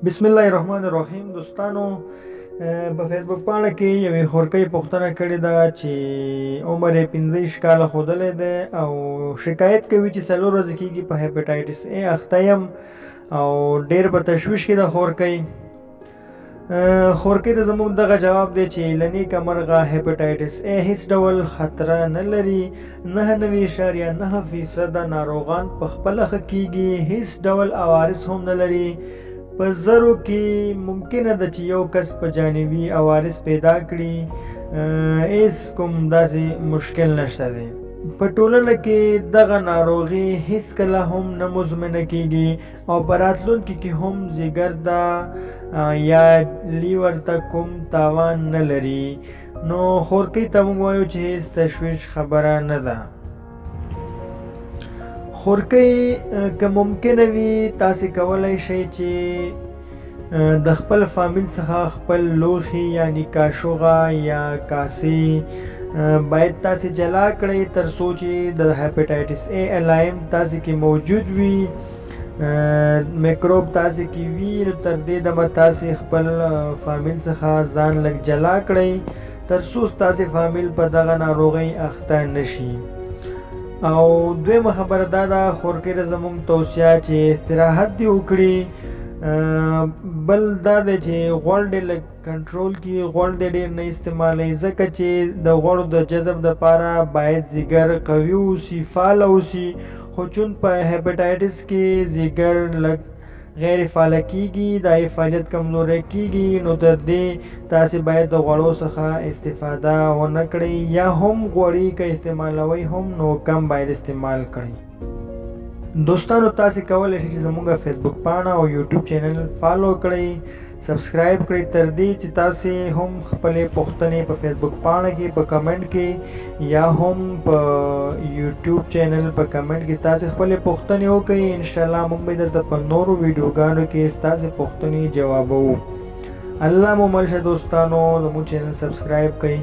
بسم الله الرحمن الرحیم. دوستانو، په فیسبوک پاڼه کې یوې خورکۍ پوښتنه کړې ده چې عمر یې 25 کاله ښودلی دی او شکایت کوي چې 4 ورځې کېږي په هیپاټایټس ای اخته یم او ډېر په تشویش کې ده خورکۍ. خورکۍ ته زموږ دغه جواب دی چې له نیکه مرغه هیپاټایټس ای هیڅ ډول خطره نه لري. 99.9% ناروغان په خپله ښه کېږي، هیڅ ډول عوارض هم نه لري. په زرو کې ممکنه ده چې یو کس په جانبي عوارض پیدا کړي، هیڅ کوم داسې مشکل نشته دی. په ټولنه کې دغه ناروغي هیڅکله هم نه مزمنه کیږي او په راتلونکي کې هم ځیګر ته یا لیور ته کوم تاوان نه لري. نو خورکۍ ته موږ وایو چې هیڅ تشویش خبره نه ده. خورکۍ که ممکنه وي تاسې کولی شئ چې د خپل فامیل څخه خپل لوښي یعنی کاشوغه یا کاسې باید تاسې جلا کړئ تر څو چې د هیپاټایټس ای علایم تاسې کې موجود وي، میکروب تاسې کې وي، نو تر دې دمه تاسې خپل فامیل څخه ځان لږ جلا کړئ تر څو ستاسې فامیل په دغه ناروغۍ اخته نشي. او دویمه خبره دا ده خورکۍ ته زموږ توصیه چې استراحت دې وکړي. بل دا دی چې غوړ دې لږ کنټرول کړي، غوړ دې ډېر نه استعمالوي، ځکه چې د غوړو د جذب دپاره باید ځیګر قوي اوسي، فعال اوسي. خو چون په هیپاټایټس کې ځیګر لږ غیر فعاله کیږي، دا یې فعالیت کمزوری کیږي، نو تر دې تاسې باید د غوړو څخه استفاده ونه کړئ، یا هم غوړي که استعمالوئ هم نو کم باید استعمال کړئ. دوستانو، تاسې کولی شئ چې زموږ فیسبوک پاڼه او یوټیوب چینل follow کړئ، subscribe کړئ، تر دې چې تاسې هم خپلې پوښتنې په فیسبوک پاڼه کې په کمنټ کې یا هم په یوټیوب چینل په کمنټ کې تاسې خپلې پوښتنې وکړئ. انشاءالله موږ به درته په نورو ویډیوګانو کې ستاسې پوښتنې جوابوو. الله مو مل شه دوستانو، زموږ چینل subscribe کړئ.